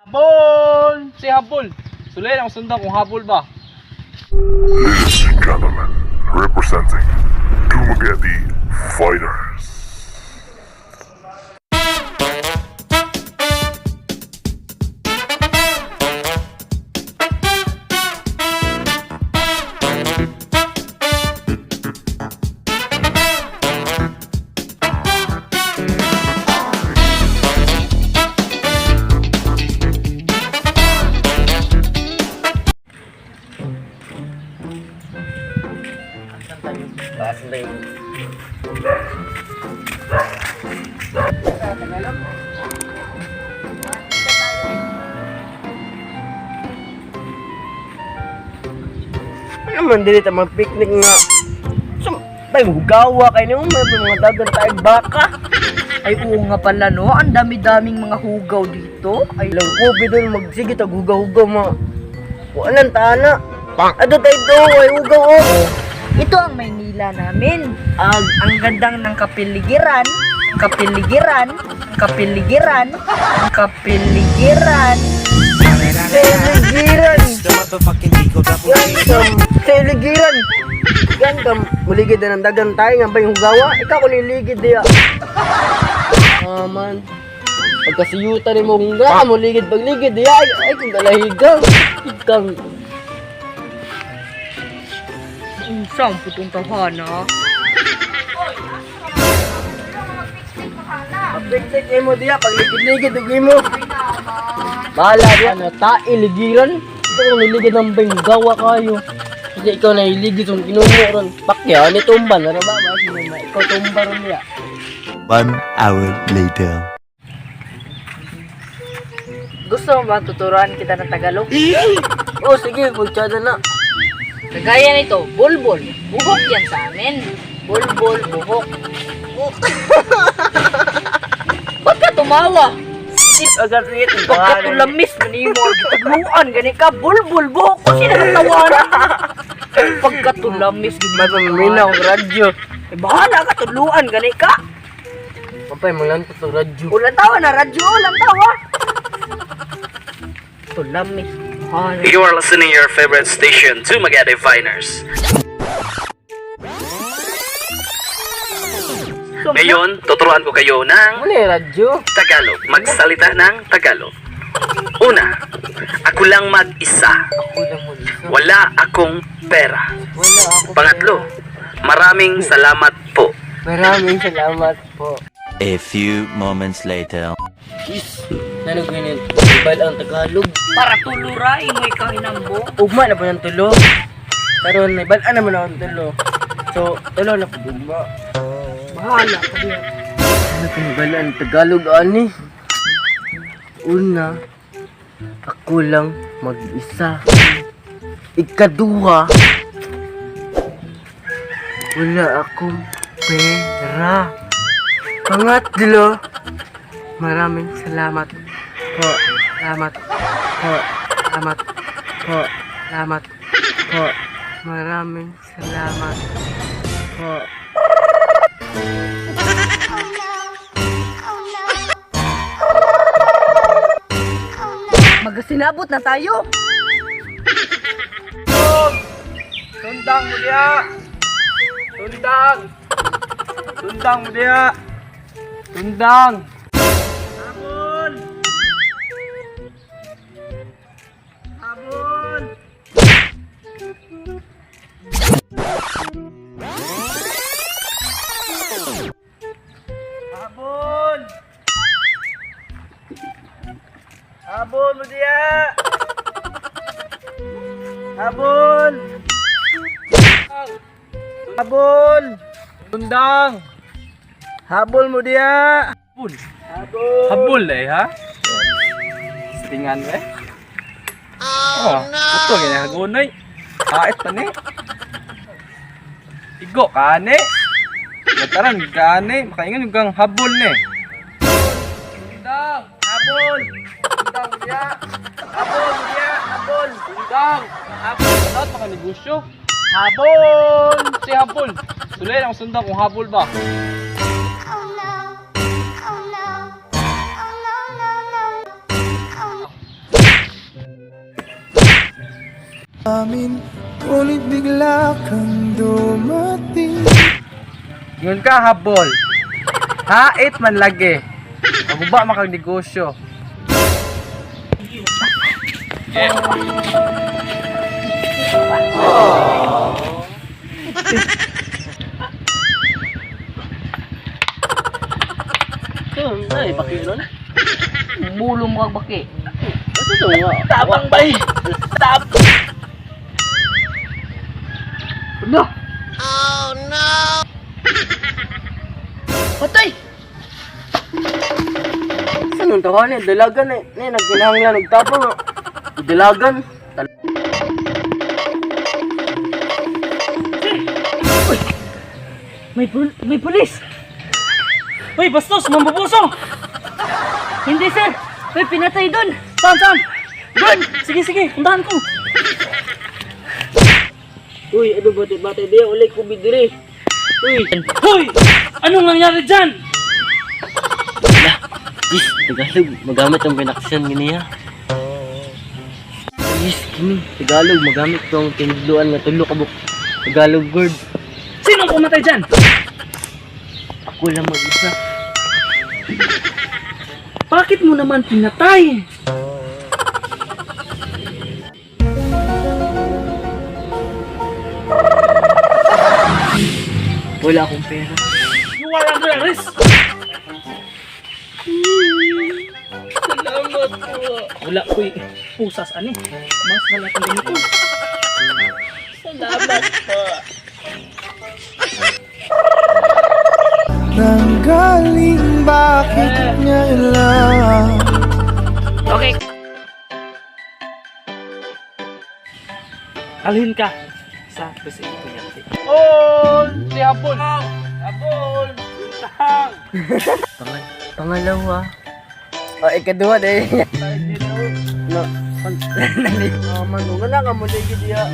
Habol! Si habol. Sulay ang sundang kung habol ba. Ladies and gentlemen, representing Dumaguete Fighters. Taas na yun. Ano man dili ta mag-picnic nga. So, bay hugawa kay nimo may mga dagan tayo baka. Ay oo nga pala no, ang dami-daming mga hugaw dito. Ay Ilang kopi doon magsige tag hugaw-hugaw ma. Wala tana. Ado tayo do ay hugaw oh. Ito ang Maynila namin. Ag Ang gandang ng kapiligiran, kapiligiran, kapiligiran, kapiligiran. Seligiran. Gandam, seligiran. Gandam, muligid na ng dagan tayo nga ba yung hugawa? Ikaw ko niligid diya. Ah, man. Pagkasiyuta ni mo kung nga, muligid pagligid diya. Ay, ay kung dalahigang. Ikang. Unsa ang putong tahana? Pagpiktik mo diya, pagligid-ligid ug imo. Bahala diya na tae ligiran. Ikaw kung niligid ng ba yung hugawa kayo. Kasi ikaw na iligid kung kinumo ron. Pakya, ni tumba na ba? Ikaw tumba ron niya. 1 hour later. Gusto mo ba tuturuan kita ng Tagalog? Oh, sige, pagtsada na. Kagaya nito, bulbul. Buhok yan sa amin. Bulbul, buhok. Ba't ka tumawa? Pagkatulamis na nimo ang gitugluan gani ka bulbul buhok ko sila natawanan. Pagkatulamis gid May pamamina akong radyo. Eh, bahala ka tudluan gani ka. Papay, manglantot ng radyo. Ulan tawa na radyo, ulan tawa. Tulamis. Bahala. You are listening your favorite station, Dumaguete Viners. Ngayon, tuturuan ko kayo ng Ano yung radyo? Tagalog. Magsalita ng Tagalog. Una, ako lang mag-isa. Ako lang mag-isa. Wala akong pera. Wala ako. Pangatlo, maraming salamat po. Maraming salamat po. A few moments later. Yes! Ano ganyan? Ibal ang Tagalog. Para tuluray mo ikaw hinambo. Ugma na po ng tulo. Karon, naibal-an naman ako ng tulo. So, tulo na po ugma. Bahala ka diyan. Ano kung ibalaan Tagalog, ani? Una, ako lang mag-isa. Ikaduha, wala akong pera. Pangatlo, maraming salamat po. Salamat po. Salamat po. Salamat po. Maraming salamat po. Magasinabot na tayo. Sundang mo diya! Sundang! Sundang mo diya! Sundang! Habol! Habol! Habol! Habol mo diya! Habol! Habol! Sundang! Habol mo diya! Habol! Habol eh ha? Stingan eh? Oh, no! Ito gini hagunay. Kait pa ni. Igo ka ni. Mataran ka ni. Makaingan yung kang habol ni. Sundang! Habol! Sundang mo diya! Habol mo diya! Habol! Sundang! Habol! Dapat makanegosyo. Habol! Si habol! Sulay ang sundang kung habol ba. Oh no. Oh no. Oh no, no, no. Oh no. Ngunit bigla kang dumating. Yun ka, habol. Hait man lagi. Maguba makag negosyo. Ito, ay, baki nun. Bulo mo kag baki. Ito nga. Tapang bay! Tapang! Ano? Patay! Saan nung tawanan? Dalagan eh. Ne, nagkinahanglan nagtapang. Dalagan. May pulis! Uy, bastos! Mambubuso! Hindi, sir! May pinatay doon! Saan, saan? Doon! Sige, sige! Puntahan ko! Uy, ano ba? Bate, di, ulay ko bidiri. Uy. Hoy! Anong nangyari dyan? Yes, Tagalog. Magamit ang pinaksiyan gini ha. Yes, kini. Tagalog, magamit tong tinudluan nga tulo ka buk. Tagalog word. Sinong pumatay dyan? Ako lang mag-isa. Bakit mo naman pinatay? Wala akong pera. You are under arrest! Salamat po. Wala ko'y pusas ani. Mas malaki ganito. Salamat po. Nanggaling bakit ngayon lang? Okay. Alhin ka sa presinto yate. Habol! Si habol. Habol! Tang! Pangalawa. Oh, ikaduha dahil. No. Nani. Oh, man, wala ka mo lagi diya.